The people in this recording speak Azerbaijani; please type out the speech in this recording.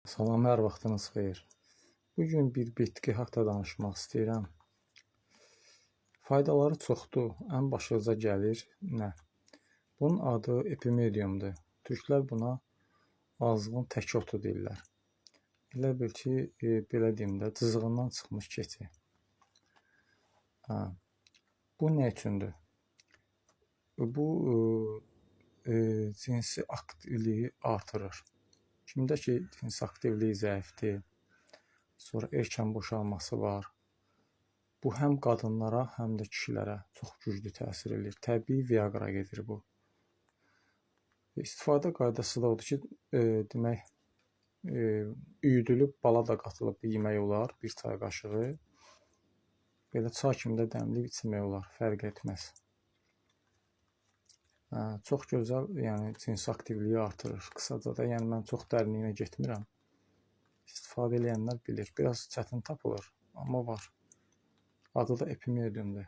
Salam, hər vaxtınız xeyir. Bu gün bir bitki haqda danışmaq istəyirəm. Faydaları çoxdur. Ən başlıca gəlir nə? Bunun adı epimediumdur. Türklər buna azğın tək otu deyirlər. Elə bil ki, belə deyim də, cızığından çıxmış keçi. Hə. Bu nə üçündür? Bu cinsi aktivliyi artırır. Kimdə ki, cinsi aktivliyi zəifdir, sonra erkən boşalması var. Bu həm qadınlara, həm də kişilərə çox güclü təsir eləyir. Təbii Viagra gedir bu. İstifadə qaydası da odur ki, demək, üyüdülüb bala da qatılıb yemək olar, bir çay qaşığı. Belə çay kimi də dəmləyib içmək olar, fərq etməz. Hə, çox gözəl, yəni cinsi aktivliyi artırır. Qısaca da, yəni mən çox dərinliyinə getmirəm. İstifadə eləyənlər bilir. Biraz çətin tapılır, amma var. Adı da epimediumdur.